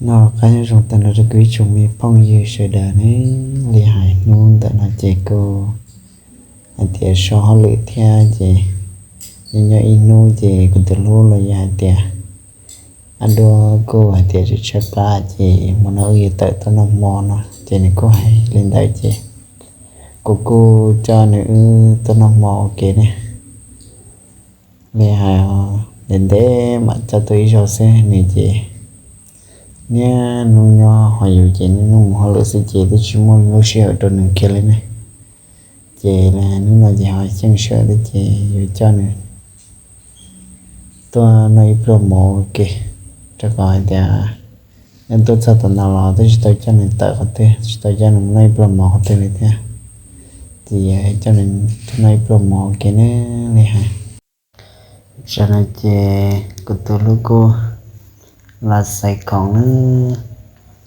Noj qab nyob zoo tag nrho rau kuv ib tsoom me phooj ywg sawv daws ne. Li hais hnub ntawm no ces kuj hais tias so hauj lwm thiab ces nyob nyob ib hnub ces kuv tus hlub los yog hais tias ab duab kuj hais tias tsis tshaib plab ces hmo no wb yuav tawm tuaj noj hmo no ces nws kuj hais li ntawd ces kuv kuj coj nws wb tuaj noj hmo ua ke ne. Li hais ntev ntev mam coj tuaj ib zaug xwb nws ces niaj hnub nyob ho yus ces niaj hnub mus hauj lwm xwb ces twb tsis muaj lub sij hawm rau nws kiag li ne. Ces hnub no ces ho xyeej sij hawm thiab ces yuav coj nws tuaj noj ib pluag mov ua ke, rau qhov hais tias nws tuaj txog tom no los twb tsis tau coj nws tawm qhov twg, tsis tau coj nws mus noj ib pluag mov qhov twg li thiab. Ces yuav coj nws tuaj noj ib pluag mov ua ke ne. Li hais tam sim no ces kuv tus hlub kuj los xaiv khoom na,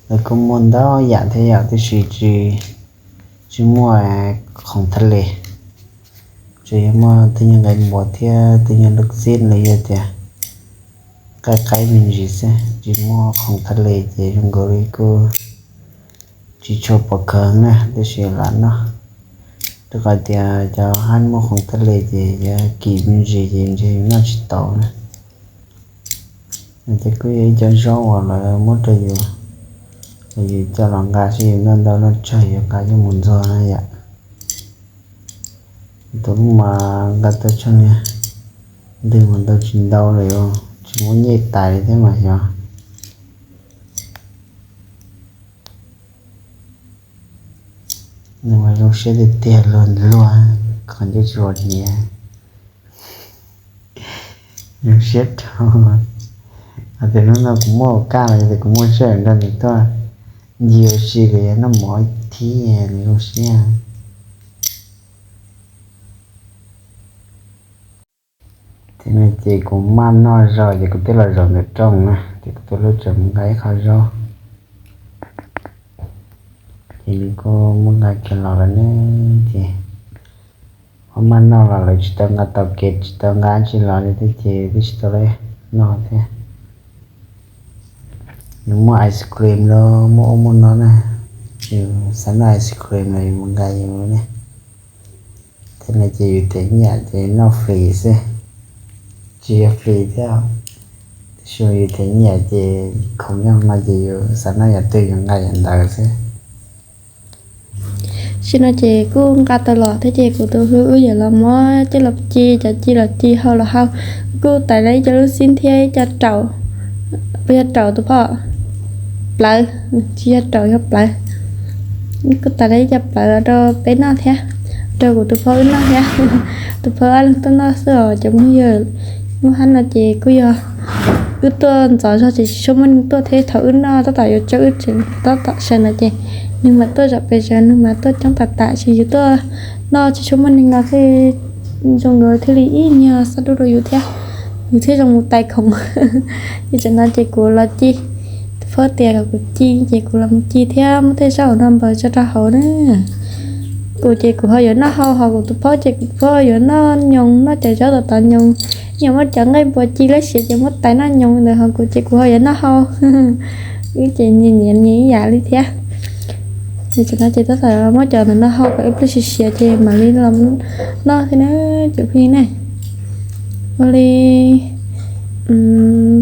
lawv kuj muaj ntau yam thiab yom, tab sis tsis, tsis muaj khoom thaj les, tsuas yog muaj tej nyuag nqaij npua thiab tej nyuag lub xib los yog tias nqaij qaib me ntsis xwb, tsis muaj khoom thaj les ces zoo nkaus li kuj tsis tshua pom kheev na, tab sis lam noj, rau qhov tias cov haj muaj khoom thaj les ces yog kim me ntsis ces ntshe yus noj tsis tau na. Ces kuj yog ib co zaub uas lawv muab rau yus, yus coj los nqa seb yus noj ntau noj tsawg yus nqa coj mus ntxuag na yom. Tus hlub mas nqa tau tsawg niag, ntws mas ntau tsis ntau li, tsis muaj nyiaj tais li thiab mas xyov. Nws mas zoo siab tiag tiag luag luag, qhov ncauj tsis ua nyiav. Zoo siab rau hais tias hnub no kuv muaj ua kaj los yog tias kuv muaj sij hawm nrog nws tuaj ncig ua si los yog noj mov ib thib, nws zoo siab. Ces no ces kuv maj noj zog ces kuv twb los zaum ntawm rooj na, ces kuv tus hlub tseem mus nqa ib qho zaub, ces nws kuj muab nqa kiag los lawm ne. Ces ua maj noj los lawv tsis tau nqa tau kev tsis tau nqa tsi los li thiab ces twb tsis tau li noj thiab. Nws muaj ice cream los muaj ub muaj no na, yus xav noj ice cream los yus mus nqa yus ne. Thiab no ces yus tes nyiam ces noj free xwb, tsis yog free thiab, tab sis yus tes nyiam ces khoom nyob no ces yus xav noj yam twg yus nqa yam ntawd xwb. Tam sim no ces kuj nqa tau los thiab ces kuv tus hlub wb yuav los muab coj los ci, cov ci los ci hau los hau. Kuj tais lawv ib co lub xib thiab ib co raum, puas yog raum tus phauj? Plawv, tsis yog raum yog plawv. Kuj tais lawv ib co plawv los rau peb noj thiab, rau kuv tus phauj wb noj thiab. Tus phauj ob leeg tuaj noj xwb os cov phooj ywg. Lub hab no ces kuj yog wb tuaj ntxov zog ces tsis tshua muaj neeg tuaj thiab, thaum wb noj tab tom yuav tsaus wb tseem tab tom sawv no ces nws mas tuaj zom pes zaws, nws mas tuaj coob tas tas, ces yus tuaj noj tsis tshua muaj neeg no thiaj zoo nkaus thiaj li ib nyuag xab dub rau yus thiab, yus thiaj zoo mus tais khoom. Ces tam sim no ces kuv los ci, tus phauj tias kom kuv ci ces kuv los mus ci thiab muab tej zaub no npaws tso rau hauv na. Kuv ces kuv ho yuav noj hau, ho kuv tus phauj ces kuv tus phauj yuav noj nyoos, noj cov zaub tom tov nyoos, nyiam muab cov nqaij npua ci lab siav ces muab tais noj nyoos ntawd, ho kuv ces kuv ho yuav noj hau. Wb ces nyias nyias nyias ib yam li thiab. Ces tam sim no ces tab tom muab cov ntawm no hau kom ib pliag siav siav ces mam li los noj thiab na, cov phooj ywg ne. Ua li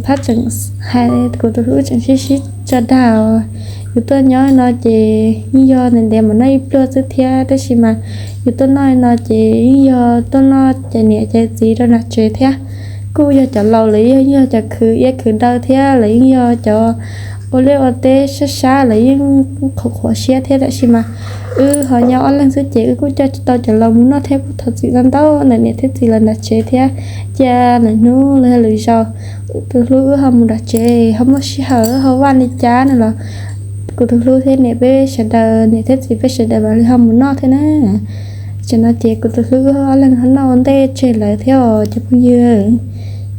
phab tseem hais, kuv tus hlub tseem sib sib tso dag. Yus tuaj nyob no ces yeej yog ntev ntev mam noj ib pluag xwb thiab, tab sis mas yus tuaj noj no ces yeej yog tuaj noj cais niam cais txiv rau nram tsev thiab. Kuj yog cov laus lawv yeej yog cov khwv iab khwv daw thiab, lawv yeej yog cov ua liaj ua teb sab sab, lawv yeej qhuav qhuav siab thiab, tab sis mas wb ho nyob ob leeg xwb ces wb kuj coj tsis tau cov laus mus noj thiab, kuj thov txim ntau ntau ntawm niam thiab txiv lawv nram tsev thiab. Cia lwm hnub los yog lwm zaus tus hlub wb ho mus nram tsev ho muaj sij hawm ho vaj li cas no los kuv tus hlub thiab niam peb sawv daws, niam thiab txiv peb sawv daws mam li ho mus noj thiab na. Tam sim no ces kuv tus hlub wb ob leeg ho noj ua ntej tseg lawv thiab os cov phooj ywg.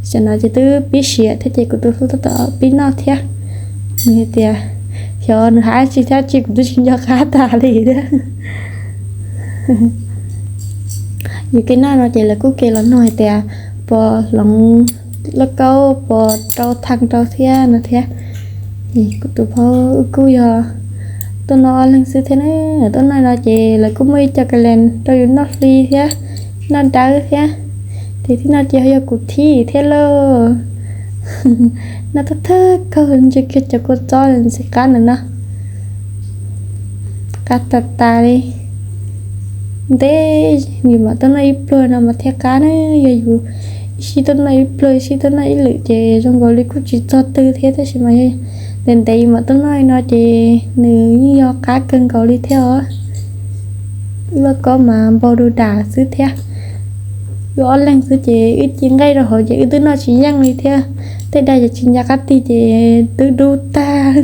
Tam sim no ces twb pib siav thiab ces kuv tus hlub tab tom pib noj thiab. Nws hais tias xyov nws hais dab tsi thiab, tsis, kuv twb tsis nco qab tas li thiab. Yus kev noj no ces lawv kuj kev los nug hais tias puas hloov lauj kaub, puas rau thaj rau thiab no thiab. Kuv tus phauj wb kuj yog tuaj noj ob leeg xwb thiab na. Tuaj noj no ces lawv kuj muaj ib co kas lees rau yus noj hli thiab noj dawb thiab. Ces thib no ces ho yog kuv thib thiab lauj. Noj thawj thawj kawg, ntsia kiag cov kua txob ntxim qab ntawm no. Qab tas tas li. Ntev yus mam tuaj noj ib pluag no mas thiaj qab na. Yog yus ib sij tuaj noj ib pluag ib sij tuaj noj ib lwm ces zoo nkaus li kuj tsis txog twg thiab, tab sis mas ntev ntev yus mam tuaj noj li no ces nws yeej yog qab kawg nkaus li thiab os. Wb lauj kaub mas npau du dam xwb thiab. Wb ob leeg xwb ces wb ci nqaij rau hauv ces wb twb noj tsis yeej li thiab. Tej dag ces tsis nco qab tig ces twb dub tag.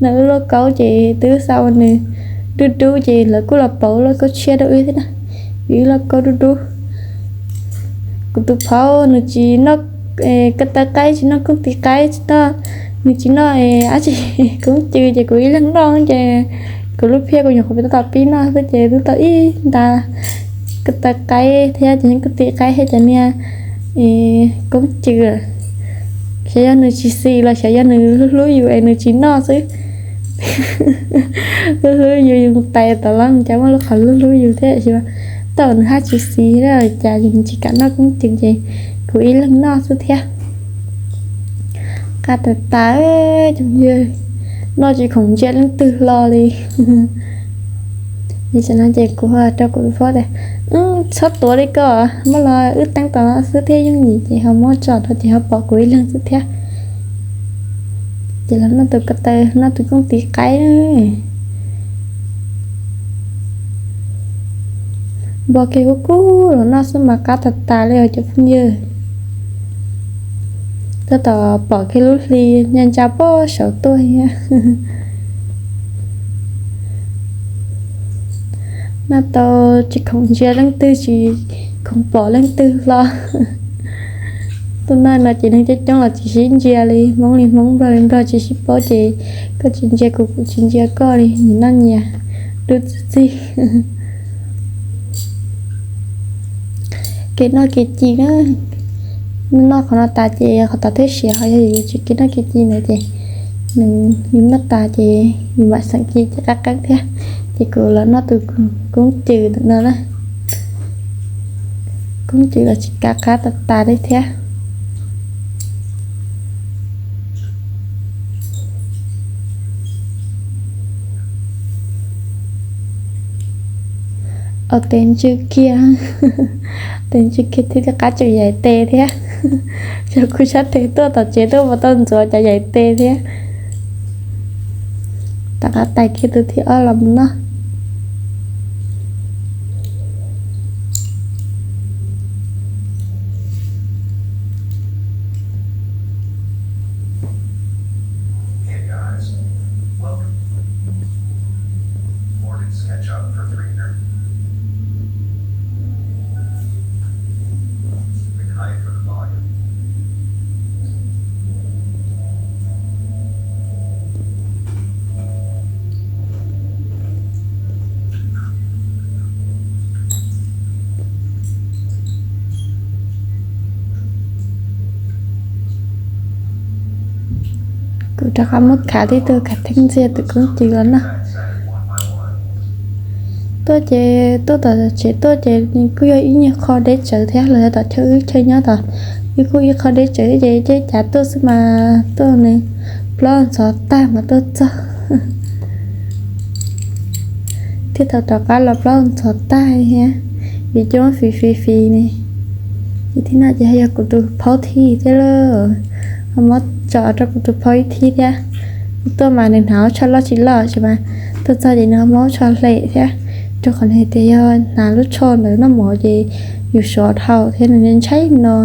No wb lauj kaub ces twb xa ua nws dub dub ces lawv kuj los pauv lauj kaub tshiab rau wb thiab na, vim wb lauj kaub dub dub. Kuv tus phauj nws tsis noj ko taw qaib, tsis noj koob tis qaib, tsis noj, nws tsis noj dab tsi, koob cws ces kuv ib leeg noj ces kuv lub phiaj kuv nyuam qhuav pib tau pib noj xwb ces twb tau ib nta ko taw qaib thiab cov koob tis qaib thiab cov niag koob cws. Xyov yog nws tsis xis los xyov yog nws hlub hlub yus es nws tsis noj xwb. Hlub hlub yus, yus mus tais tom los cas muaj lub qhov hlub hlub yus thiab, thaum nws haj tsis xis li cas nws tsis kam noj koob cws ces kuv ib leeg noj xwb thiab. Qab tas tas, noj tsis khoom ntsia leej twg hlo li. Tam no ces kuv rau kuv tus phauj tias, txhob tuav li ko, muab los wb teeb tom no xwb thiab yooj yim ces ho muab tso rau ces ho pom kuv ib leeg xwb thiab. Ces los noj tus ko taw, noj tus koob tis qaib. Npog kiag kub kub los noj xwb mas qab tas tas li os cov phooj ywg. Tab tom pom kiag lub hli ntsa ntsa puag saud tuaj thiab. Noj tau tsis khoom ntsia leej twg, tsis khoom pom leej twg hlo. Tuaj noj no ces neeg coob coob los tsis sib ntsia li, Hmoob li Hmoob, Nplog li Nplog tsis sib paub ces koj tsis ntsia kuv, kuv tsis ntsia koj li, nyias noj nyias dub txig txig. Kev noj kev ci na, noj qhov no tas ces qhov tod thiaj siav, ho yog yus tsis kev noj kev ci ntawd ces nws, yus noj tas ces yus mam xeem ci ces qab qeeb thiab. Ces kuv los noj tus koob cws ntawm no na. Koob cws los tsis kav qab tas tas li thiab. Ua tes ntswg kiag, tes ntswg kiag thiab qab tseem yaim tes thiab. Cov kuv sab tes tuaj tom tsev tuaj puas tau ntxuav cov yaim tes thiab. Tom qab tais kiag tus thib ob los mus noj. Kuv rov qab muab khav tib tug khav theeb ntxiag tus koob cws los noj. Tuaj ces tuaj tom tsev tuaj ces kuj yog ib nyuag qho deb tsawv thiab, los yog tom chaw wb chaw nyob tod, wb kuj ib qho deb tsawv ces caij cav tuaj xwb mas tuaj nws plaub ntxhov tag mas tuaj txog. Thiab thaum rov qab los plaub ntxhov tag thiab, vim coob fis fis fis ne. Ces thib no ces yog kuv tus phaub thib thiab lauj, ho muab tso rau kuv tus phaub ib thib thiab. Tuaj mas nws hnav ua tsho loj tsis loj tsis mas tuaj txog ces nws ho muab ua tsho hle thiab, rau qhov nws hais tias yog hnav lub tsho ntawd noj mov ces yus sov dhau thiab nws ntshai no.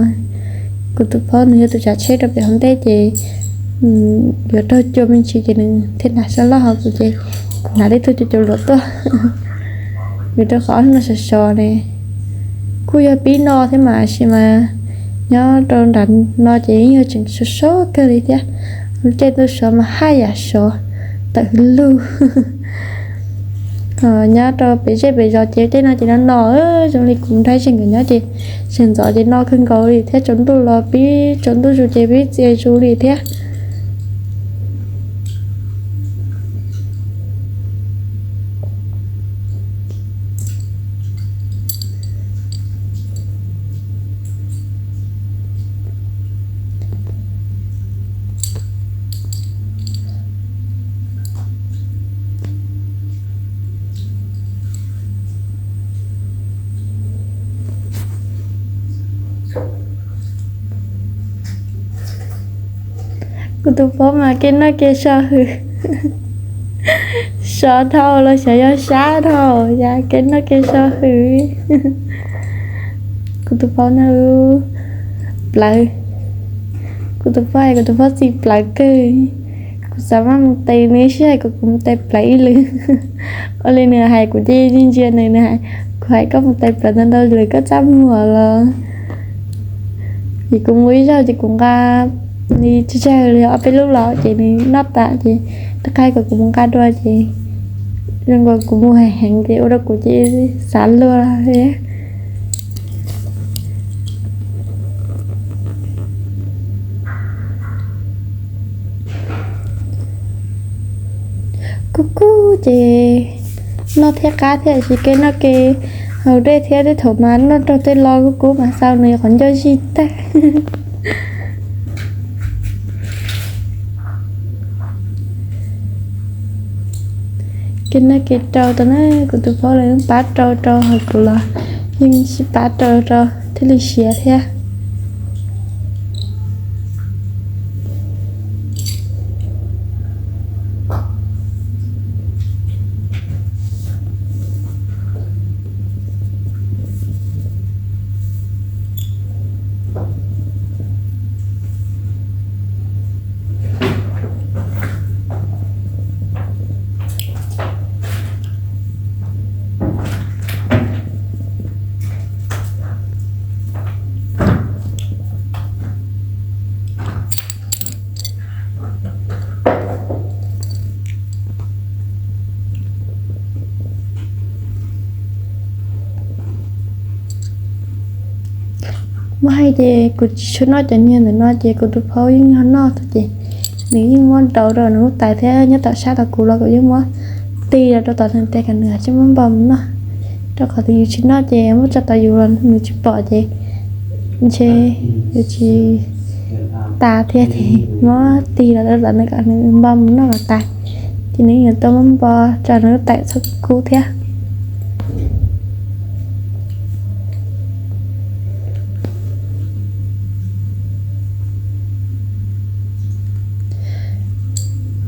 Kuv tus phaub nws yog tus tsav tsheb rau pem hauv ntej ces yuav raug cua me ntsis ces nws thiaj hnav tsho loj, ho kuv ces kuv hnav tib tug cua cua luam tuaj. Vim rau qhov ob hnub no sov sov ne, kuj yog pib no thiab mas sis mas nyob rau nram no ces yeej yog tseem sov sov kawg li thiab. Lub caij ntuj sov mas haj yam sov tawm hwv lug. Nyob rau pem zej pem zos ces tej no ces no no, zoo li kuv nrog tsev nkawd nyob ces tseem ntxov ces no kawg nkaus li thiab, tsaus ntuj los pib tsaus ntuj zus ces pib txias zus li thiab. Kuv tus phauj mas kev noj kev so hwm, so dhau los xyov yog sab dhau, yam kev noj kev so hwm. Kuv tus phauj no plawv, kuv tus phauj hais kuv tus phauj txi plawv kawg. Kuv xav maj mus tes nws, sib hais kom kuv mus tes plawv ib lwm. Ua li nws hais kuv ces ntsia ntsia nws, nws hais, kuv hais koj mus tes plawv ntau ntau lwm koj txaj muag los. Ces kuv mus ib zaug ces kuv nqa li tsawg tsawg li ob peb lub los ces nws noj tas ces rov qab kom kuv mus nqa dua ces zoo nkaus kuv mus heev heev ces ua rau kuv ces xav luag thiab. Kub kub ces noj thiab qab thiab, tsis kev noj kev haus dej thiab, tej thaum mas noj raug tej lo kub kub mas xav nws qhov ncauj zij tag. Kev noj kev rau tau na, kuv tus phauj lawv pab rau rau hauv kuv los yeej sib pab rau rau thiaj li siav thiab. Muab hais ces kuv tsis tshua noj cov niag ntawm no ces kuv tus phauj yeej yog noj tau ces nws yeej muab daus rau nws lub tais thiab nyob tom sab tom kuv los kuv yeej muab tig los rau tom nws tes kom nws tsis muab npo mus noj. Rau qhov tias yus tsis noj ces muab tso tom yus los nws tsis pom ces ntshe yuav tsis tas thiab ces muab tig los rau tom nws kom nws npo mus noj los tas. Ces nws yuav tau muab npo tso nws lub tais txhob kub thiab.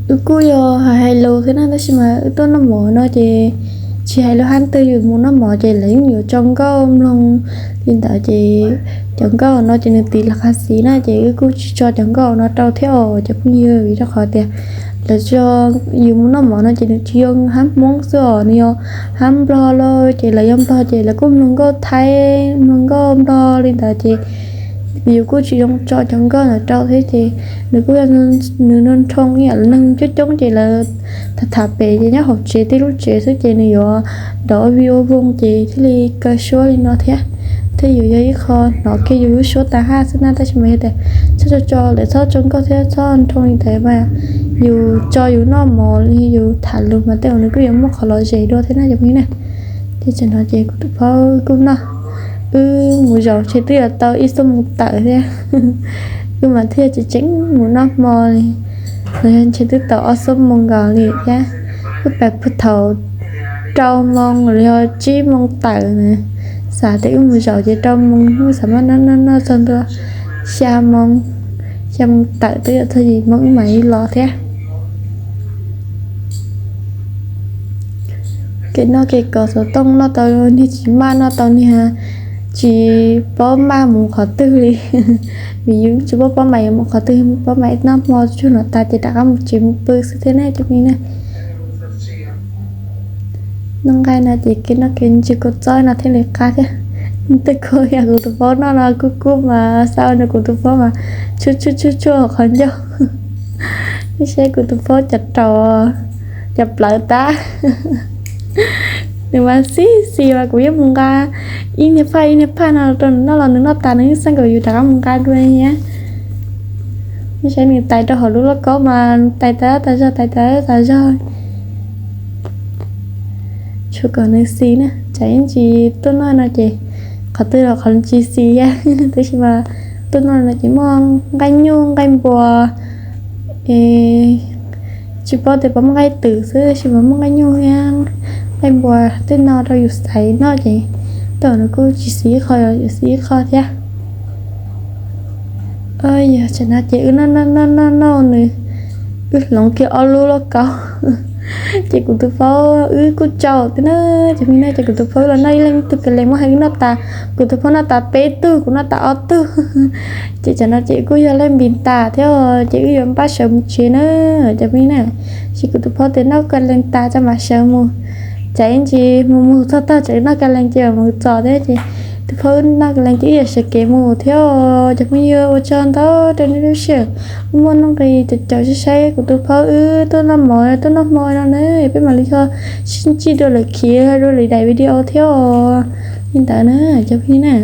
Wb kuj yog hais hais lus thiab na, tab sis mas wb tuaj noj mov no ces tsis hais lub hab twg, yus mus noj mov ces lawv yeej yuav tso nkauj mloog li ntawd ces cov nkauj no ces nws tiv los qab xis na ces wb kuj tsis tso cov nkauj no rau thiab os cov phooj ywg, vim rau qhov tias lawv tso, yus mus noj mov no ces nws tsis yog hab Hmoob xwb os, nws yog hab Nplog los ces lawv yog Nplog ces lawv kuj mloog nkauj Thaib mloog nkauj Nplog li ntawd ces yus kuj tsis zoo tso cov nkauj ntawd rau thiab ces nws kuj yog nws nroo ib yam li neeg coob coob ces lawv tham tham pem ces nyob hauv tsev tib lub tsev xwb ces nws yuav nrov vij ua voog ces thiaj li kaw suab li no thiab. Thiab yus yog ib qho hnov kiag yus lub suab tas haj xwb na, tab sis mas yog tias txhob tso tso lawv txhob tso nkauj thiab txhob nroo li ntawd mas yus tso yus noj mov li yus tham lus mas tej zaum nws kuj yuav muaj qhov lom zem dua thiab na cov phooj ywg na. Ces tam no ces kuv tus phauj kuj noj, wb mus zaum ntshe twb yuav tau ib xuab moos tawm thiab, wb mas thiaj tseem tseem mus noj hmo li. Los yog ntshe twb tau ob xuab moos nkaus li thiab. Wb pais puag thaum rau moos los yog tsib moos tawm na, xav tias wb mus zaum ces rau moos, wb xav mas noj noj noj txog ntua xya moos, xya moos tawm twb yuav txog yim moos wb mam li los thiab. Kev noj kev kos xov tooj noj tau niag tsis maj, noj tau niag tsis paub maj mus qhov twg li. Vim yus tsis paub paub mas yuav mus qhov twg, paub mas noj hmo tsuag no tas ces rov qab mus tsev mus pw xwb thiab ne cov phooj ywg na. Noj nqaij no ces kev noj kev ntsws kua txob no thiaj li qab thiab. Tej ko yog kuv tus phauj noj no kub kub mas xav ua rau kuv tus phauj mas tshuaj tshuaj tshuaj tshuaj hauv qhov ncauj. Saib kuv tus phauj cov raus, cov plawv tab. Nws mas xis xis mas kuv yeej mus nqa ib niag phaj ib niag phaj no rau nws noj los nws noj tas nws yeej xeeb kom yus rov qab mus nqa dua thiab. Saib nws tais rau hauv lub lauj kaub mas tais tas tas zog tais tas tas zog. Tshuav kom nws xis na, tsam ib ntsis tuaj noj no ces qhov twg los qhov tsis xis thiab. Tab sis mas tuaj noj no ces muaj nqaij nyuj nqaij npua, tsis paub tias puas muaj nqaij twm xwb, tab sis mas muaj nqaij nyuj thiab nqaij npua tej no rau yus xaiv noj ces tej zaum nws kuj tsis xis ib qho, yuav xis ib qho thiab. Yog tsam no ces wb noj noj noj noj noj nws, wb hloov kiag ob lub lauj kaub. Ces kuv tus phaub wb kuj tsaug thiab na, cov phooj ywg na. Ces kuv tus phaub los noj ib leeg tug ka lees, muab hais wb noj tas, kuv tus phaub noj tas peb tug, kuv noj tas ob tug. Ces tsam no ces kuj yog leej npis tas thiab, ces wb yuav npaj sawv mus tsev na, cov phooj ywg na. Ces kuv tus phaub tias noj ka lees tas tso mam sawv mus. Tsam ib ntsis mus mus txog tog tsam noj ka lees ces mus txog thiab, ces tus phaub noj ka lees ces wb yuav sawv kev mus thiab. Cov phooj ywg, ua tsaug ntau rau nej lub sij hawm, muaj nuj nqis caum caum saib saib kuv tus phaub wb tuaj noj mov tuaj noj hmo no na. Peb mam li ho sib ntsib dua lwm khiv dua lwm daim video thiab os. Li ntawd na, cov phooj ywg na.